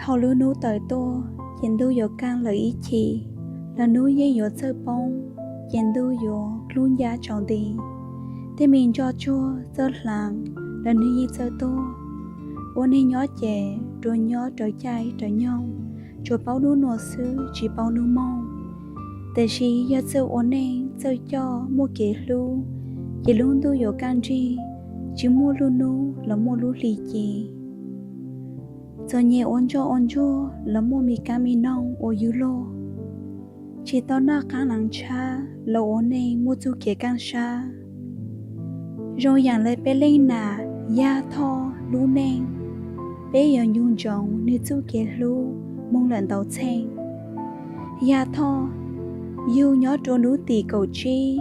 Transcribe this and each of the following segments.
Thaum lub hnub tawm tuaj ces ntuj yuav kaaj lawm ib chim, los hnub yeej yuav txawj poob, ces ntuj yuav dlub ncaj tsaus nti. Tej me ntso tsuag txawj hlaav, los nwg yeej txawj tuag. Ua neeg nyob ces tsuas nyob raws caij raws nyoog, tsuas paub nub nua xwb tsis paub nub moog. Tab sis yog txawj ua neej txawj coj muaj kev hlub, ces lub ntuj yuav kaaj nrig, tsis muaj lub nub los muaj lub hli ci. Txom nyem ua ntsoj ua ntsuag los muaj me kaab me noog ua yug luag, tsis tau noj qaab naav tshab los ua neej muaj txuj kev kaaj sab. Zoo yaam le peb leej nam Yaj Thoj lub neej, peb yuav ncu ntsoov nwg txuj kev hlub moog lawm ntau txheej. Yaj Thoj yug nyob rua hnub tim kaum tsib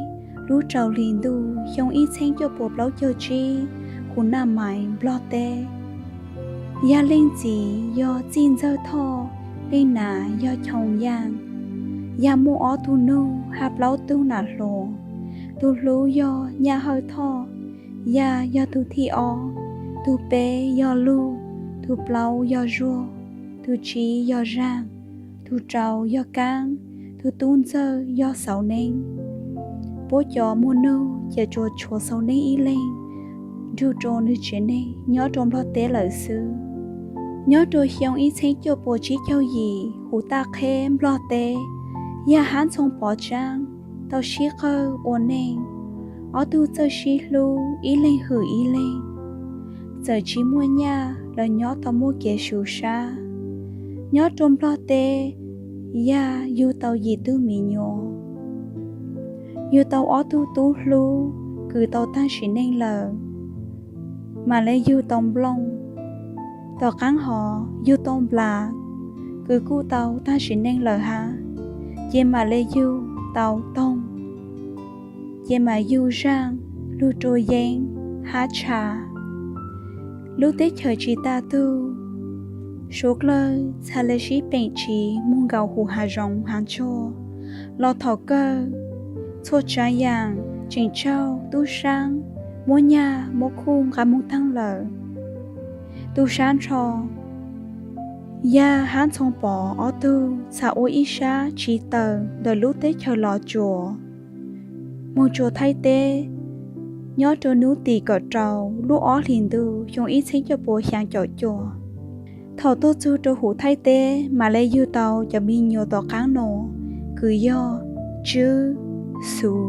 lub rau hli ntuj xyoo ib txheeb cuaj puas plaub caug tsib huv Naj Mais, Nplog teb. Yaj leej txiv yog Txij Ntxawg Thoj, leej nam yog Choo Yaaj. Yaj muaj ob tug nug hab plaub tug nam hluas. Tug hlub yog Nyaj Hawj Thoj, Yaj yog tug thib ob. Tug peb yog Lug, tug plaub yog Zuag, tug tsib yog Zaaj, tug rau yog Kaab, tug tub ntxawg yog Xauv Neeb. Puab cov muag nug ces tsuas tshuav Xauv Neeb ib leeg nrug rua nwg tsev neeg nyob rua Nplog teb lawm xwb. Nyob rua xyoo ib txheeb cuaj puas tsib caug yim huv Taj Qheb, Nplog teb, Yaj hab Ntxhoo Pov Tsaab tau sib qawg ua neej. Ob tug txawj sib hlub, ib leeg hwm ib leeg. Txawm tsis muaj nyaj los nyob tau muaj kev sub sab. Nyob rua Nplog teb, Yaj yug tau yim tug mi nyuam. Yug tau ob tug tub hlub kws tau taag sim neej lawm, mam le yug tau Nplooj. Tom qaab hov yug tau Nplas, kws kuj tau taag sim neej lawm hab, ces mam le yug tau Toog, ces mam yug Zaaj, lug rua Yeeb hab Tsha. Lub teb chaws tsis tas tug, suav dlawg txhad le sib peem tsiv moog nkaus huv haav zoov haav tsuag, los thaum kawg txhua tsaav yaam tseem tsaug tub saab muab nyaj muab khuj nqa moog taag lawm. Tu sab nrho, Yaj hab Ntxhoo Pov ob tug txhad ua ib sab tsiv tawm ntawm lub teb chaws Los Tsuas moog rua Thaib teb nyob rua hnub tim kaum rau lub ob hlis ntuj xyoo ib txheeb cuaj puas xyaa caum cuaj. Thaum tuaj txug rua huv Thaib teb mam le yug tau cov mi nyuam tom qaab nuav kws yog Tswb, Xuv,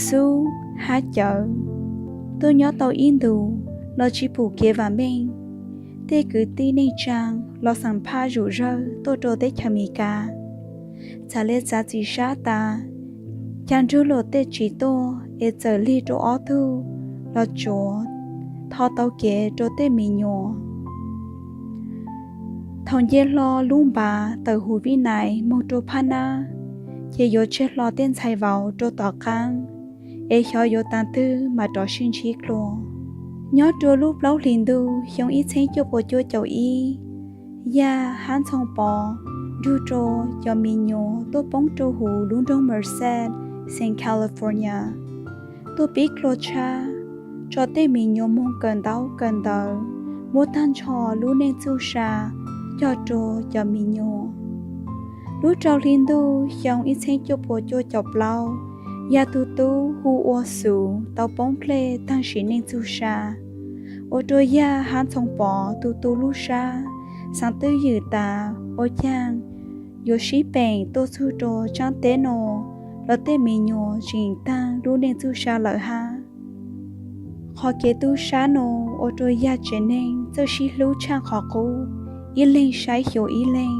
Xub hab Cawv. Tuaj nyob tau ib ntus los tsis pum kev vaam meej, tej kwv tij neej tsaa los xaam phaj zug zawg tuaj rua teb chaws Amelikas, txhad le txav txim sab tas, ca nrug luam tej tsiv tuaj es txawm lig rua ob tug Los Tsuas tho tau kev rua tej mi nyuam. Thaum nce hlo lub npav tawm huv Vib Nais moog rua Phaj Nab, ces yuav tseg hlo tej ntxhais vauv rua tom qaab, es xyov yuav taag twg mas rov sib ntsib dlua. Nyob rua lub plaub hlis ntuj xyoo ib txheeb cuaj puas cuaj caum ib, Yaj hab Ntxhoo Pov nrug rua cov mi nyuam tuaj poob rua huv lub nroog Merced, Southern California, tuaj pib dlua tshab tso tej mi nyuam moog kawm ntaub kawm ntawv, muab taag nrho lub neej txuj sa cog rua cov mi nyuam. Lub rau hli ntuj xyoo ib txheeb cuaj puas cuaj caum plaub, Yaj tug tub hu ua Xuv tau poob dlej taag sim neej txuj sa, ua rua Yaj hab Ntxhoo Pov tug tub lub sab xaav twj ywm tas ua caag yuav sib peem tuaj txug rua tsaab teb nuav los tej mi nyuam tseem taag lub neej txuj sa lawm hab. Qhov kev tu sab nuav ua rua Yaj tsev neeg txawj sib hlub tshaaj qhov qub, ib leeg saib xyuas ib leeg.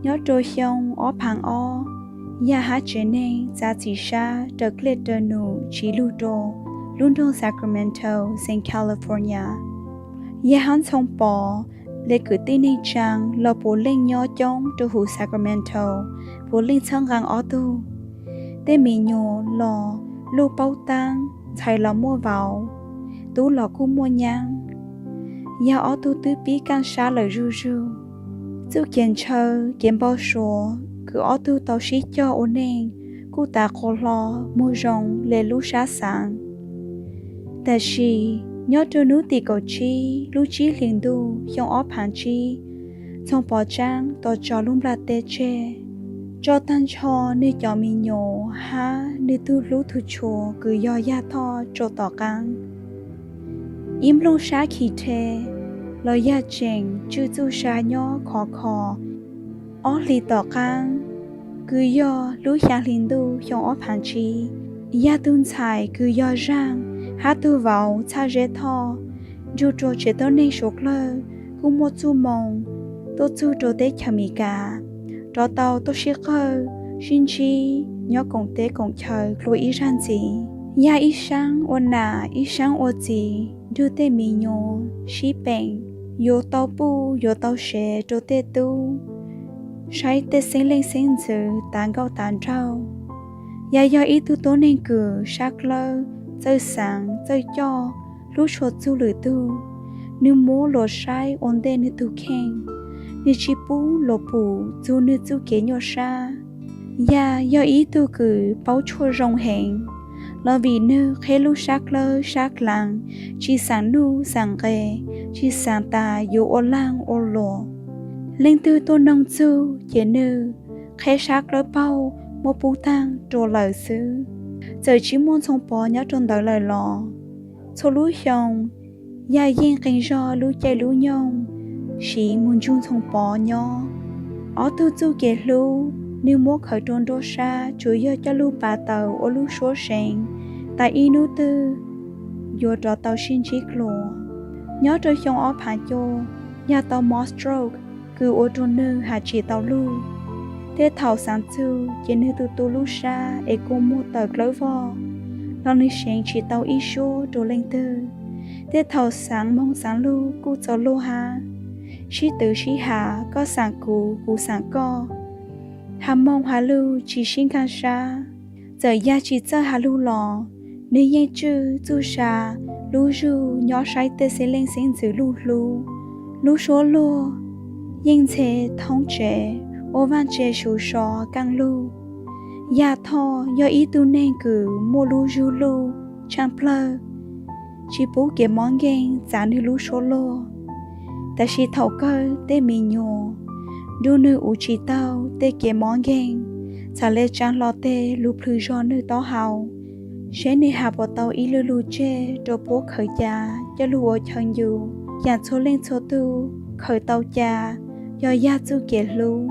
Nyob rua xyoo ob phaav ob, Yaj hab tsev neeg txav txim sab raws dlej raws num tsiv lug rua lub nroog Sacramento, Southern California. Yaj hab Ntxhoo Pov le kwv tij neej tsaa los puav leej nyob coob rua huv Sacramento, puav leej txhawb nqaa ob tug. Tej mi nyuam los luj paub taab, ntxhais los muaj vauv, tub los kuj muaj nyaab. Yaj ob tug twb pib kaaj sab lawm zuj zug. Txuj kev ntshaw kev npau suav kws ob tug tau sib cog ua neej kuj tas quas hlo moog zoo le lub sab xaav. Tab sis nyob rua hnub tim kaum tsib lub tsib hlis ntuj xyoo ob phaav tsib, Ntxoov Pov tseem tos tso lub nplaj teb tseg, tso tag nrho nws cov me nyuam hab nws tug hlub tug tshua kws yog Yaj Thoj rau tom qaab. Ib nplooj sab khi rhe los Yaj tseem tswj txuj sa nyob khov kho. Ob hlis tom qaab kws yog lub xyaa hli ntuj xyoo ob phaav tsib, Yaj tug ntxhais kws yog Zaaj hab tug vauv Txhaj Zeb Thoj nrug rua tsev tuab neeg suav dlawg kuj muaj txuj moo tuaj txug rua teb chaws Amelikas, rov tau tuaj sib qawg sib ntsib nyob koom teb koom chaw dlua ib zag ntxiv. Yaj ib saab ua nam ib saab ua txiv nrug tej me nyuam sib peem, yuav tau puj yuav tau sev rua tej tub, saib tej xeeb leej xeeb ntxwv tav nkauj tav nraug. Yaj yog ib tug tuab neeg kws sab dlawb, txawj xaav txawj coj, hlub tshua txug lwm tug. Nwg muab luas saib ua ntej nwg tug kheej, nwg tsi pub luas pum txug nwg txuj kev nyuaj sab. Yaj yog ib tug kws paub tshuaj zoo heev, los vim nwg qheb lub sab dlawb sab dlaav, tsi xaav nuj xaav nqe, tsi xaav tas yuav ua laag ua luas. Leej twg tuaj noog txug ces nwg qheb sab dlawb paug muab pub taag rua lawm xwb. Txawm tsi muaj Ntxoov Pov nyob rua ntawd lawm los, txhua lub xyoo Yaj yeej qee zog lub caij lub nyoog siv moog nrug Ntxoov Pov nyob. Ob tug txuj kev hlub nwg muab khawv rua nruab sab tsuas yog coj lug pav taws ua lub suab seev tas ib nub twg yuav rov tau sib ntsib dlua. Nyob rua xyoo ob phaav cuaj, Yaj tau mob stroke kws ua rua nwg has tsi tau lug. Tej thaum xaav txug ces nwg tu tu lub sab es kua muag tawm dlawb vog, los nwg seev tsi tau ib suab rua leej twg. Tej thaum xaav moog xaav lug kuj txaus luag hab, sib twv sib has, koj xaav kuv kuv xaav koj, has moog has lug tsi sib nkaag sab. Txawm Yaj tsi txawj has lug los, nwg yeej tswj txuj sa lub zug nyob saib tej xeeb leej xeeb ntxwv luj hlub. Lub suab luag yeej ntxhe thoob tsev ua vaaj tse su so kaaj lug. Yaj Thoj yog ib tug neeg kws muaj lub zug luj tshaaj plawg, tsi pub kev mob nkeeg txav nwg lub suab luag. Tab sis thaum kawg tej me nyuam nrug nwg ua tsi taug tej kev mob nkeeg, txhad le tsaa hlo teg lug plhws zog nwg taub hau, seb nwg has puas tau ib lu lug tseg rua puab khaws ca coj lug ua chaw ncu. Yaam txhua leej txhua tug khaws tau ca yog Yaj txuj kev hlub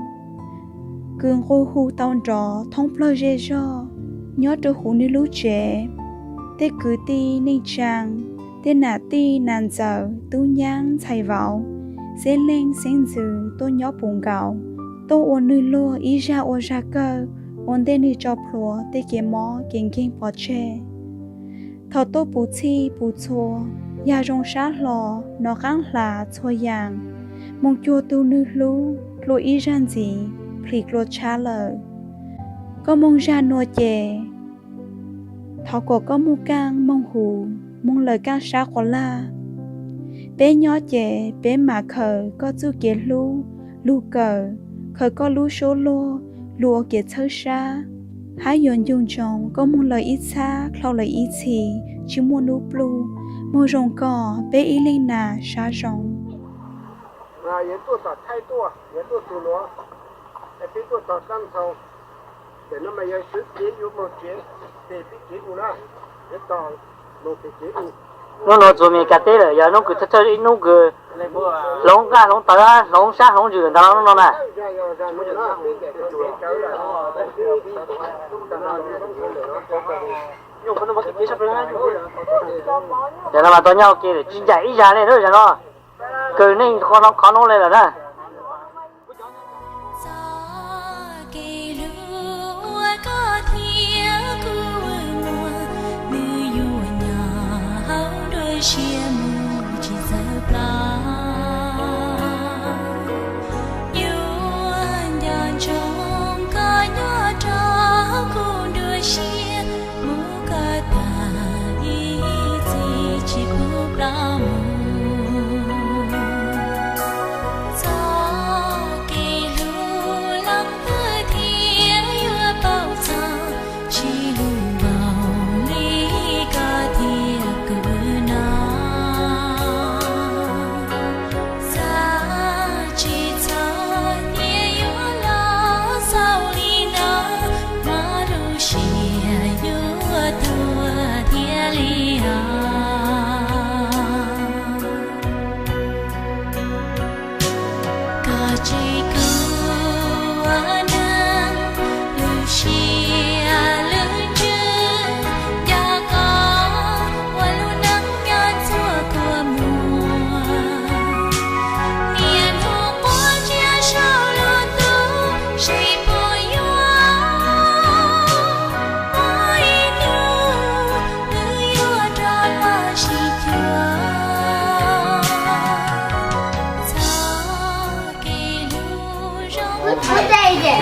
kws nqua hu tau nrov thoob plawg zej zog. Nyob rua huv nwg lub tsev, tej kwv tij neej tsaa, tej nam tij nam ntxawm, tub nyaab ntxhais vauv, xeeb leej xeeb ntxwv tuaj nyob puv nkaus, tuaj ua nwg luag ib zag ua zag kawg ua ntej nwg tso plhuav tej kev mob kev nkeeg pov tseg. Thaum tuaj puv txhij puv txhua, Yaj zoo sab hlo, nov qaab hlaa txhua yaam, moog cuag tug nwg hlub dlua ib zag ntxiv, plhis dlua tshab lawm. Koj moog zag nuav ces thov kuas koj moog kaaj moog huv, moog lawm kaaj sab quas laj. Peb nyob ces peb maam khaws koj txuj kev hlub lug kawm, khaws koj lub suab luag lug ua kev txhawb sab, hab yuav ncu ntsoov koj moog lawm ib txhab dlhau lawm ib txhis tsi muaj nub pluj. Moog zoo koj, peb ib leeg nas sab zoo. Nub nuav txug Amelikas teb lawm, yog nub kws thawj thawj ib nub kws hloov nqaj hloov tawv, hloov sab hloov ntsws ntag nub no na. Yog no mas tau nyob ua ke lawm, tsis ncaim ib zag le na, yog no kws neeg qhov nub le lawm na. Txoj kev hlub uas koj thiab kuv muaj, nws yuav nyob hauv nruab siab mus tsis txawv plaws. Yuav nco ntsoov koj nyob rau kuv nruab siab, mus koj tag ib txhis tsis pub plab mus. Txoj kev hlub leej twg thiaj yuav paub txog, tsis hlub npaum li koj thiab kuv no.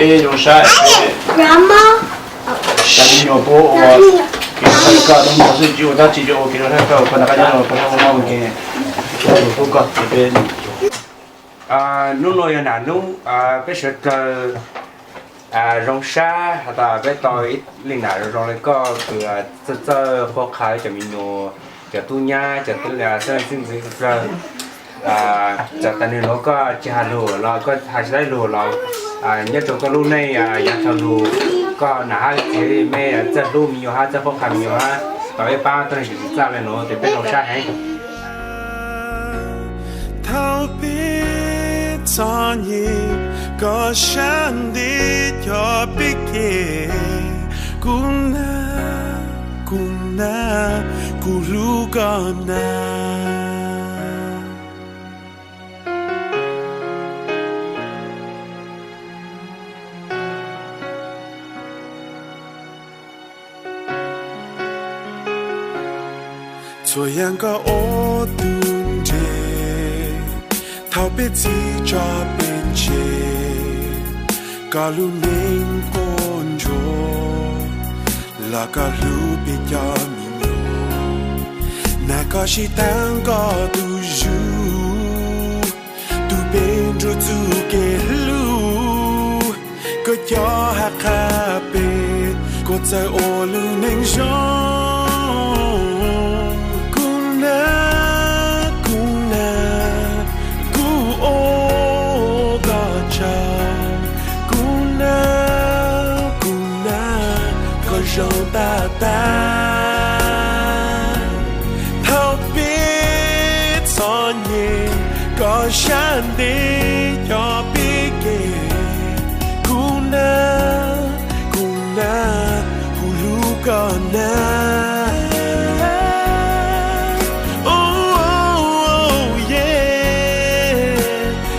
Peb zoo sab, cov me nyuam puab ua kev rau koj hnub no xwb, tsis ua dab tsi, tsuas ua kev rau koj, koj noj qab nyob zoo, koj noj qab nyob zoo, hlub koj. Hnub no yog nam hnub, peb sawv daws zoo sab has tas peb tau ib li nam zoo zoo li koj kws txawj txawj qhuab qha cov me nyuam, cov tub nyab, cov xeeb leej xeeb ntxwv txawj txawj. Txawm tas nwg nuav koj tsis has lug los koj has tsis tau lug los, nyob rau koj lub neej yav dhau lug, koj nam hab txiv mej txawj hlub me nyuam hab txawj qhuab qha me nyuam hab tau ib pab tuab neeg tsim txaj le nuav tes peb zoo sab heev. Thaum peb txom nyem, koj sab ntev coj peb kev, kuv nag, kuv nag, kuv hlub koj nag. Txhua yaam koj ua tug ntsej, thaum peb txhim tso peb ntsej, koj lub neej quaj ntsuag, los koj hlub peb cov me nyuam. Nag koj sib tag koj tug zug, tug peb nrug txuj kev hlub, koj cov hab qha peb, koj txawj ua lub neej zoo. Kuv nag, kuv nag, kuv ua koj tsaug. Kuv nag, kuv nag, koj zoo tag tag. Thaum peb txom nyem, koj sab ntev coj peb kev. Kuv nag, kuv nag, kuv hlub koj nag.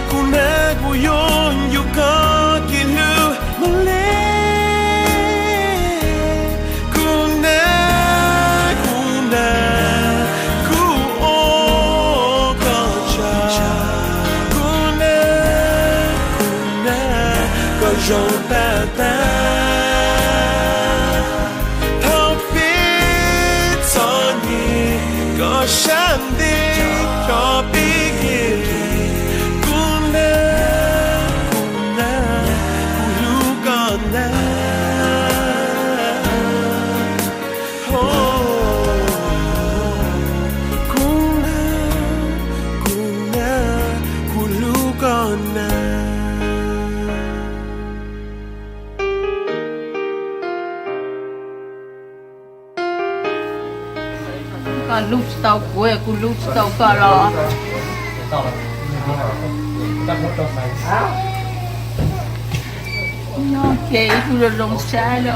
Kuv nag, kuv yuav ncu koj kev hlub moog le. Kuv nag, kuv nag, kuv ua koj tsaug. Kuv nag, kuv nag, koj zoo tag tag. Thaum peb txom nyem, koj sab ntev coj peb kev. Kuv nag, kuv nag, kuv hlub koj nag. Kuv nag, kuv nag, kuv hlub koj nag. Koj hlub tsis tau kuv, kuv hlub tsis tau koj los. Nyob ces ib tug zoo zoo sab los.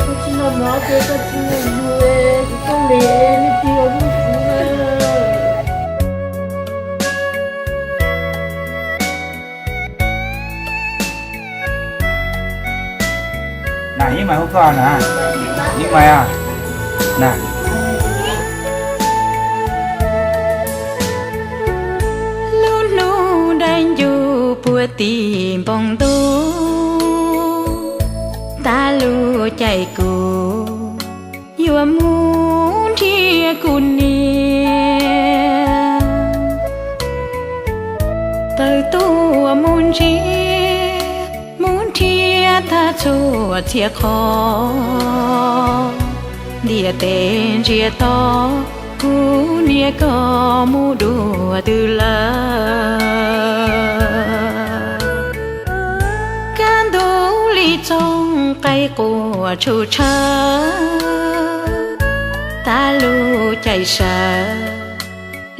Koj tsis noj mov ces koj tsis mus yug, kuv coj le nej tig los lub kuv na. Na ib mais hu koj na, ib mais na. Lub hnub dai ncuj puag tim npoo ntuj, tag lub caij kuv yuav mus nrhiav kuv niam. Tawm tuaj mus ntsib, mus nrhiav tag txhua txhia qhov, ntiaj teb ntsiag to, kuv niam koj mus dua twg lawm. Kaj ntug li txooj qaib quaj tshwm tshawv, tag lub caij sawv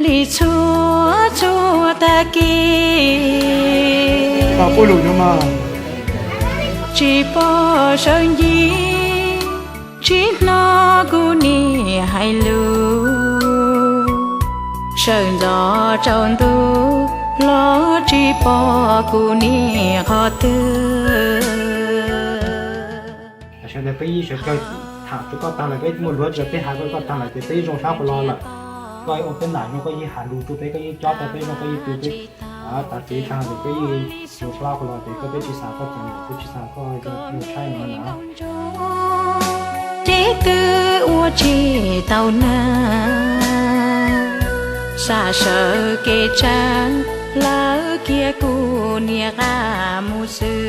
li txhua txhua tag kis. Tsis pom sawv ncig, tsis hnov kuv niam hais lus, sawv ntxov tsaus ntuj los tsis pom kuv niam qhov twg. Sawv daws peb yeej sawv daws tham rau koj taag lawm, koj muaj luag tsi, peb has koj, koj taag lawm ces peb yeej zoo sab qhuas los lawm. Koj ua peb nam zoo, koj yeej has lug rau peb, koj yeej cob tau peb zoo, koj yeej tu peb tav txiv taag lawm, peb yeej zoo sab qhuas los ces koj, peb tsi xav koj txom nyem, peb tsi xav koj zoo tshaib no na. Ces twb ua tsis tau na, sam sawv kev tsaam, lawv kiag kuv niam qab mus xwb.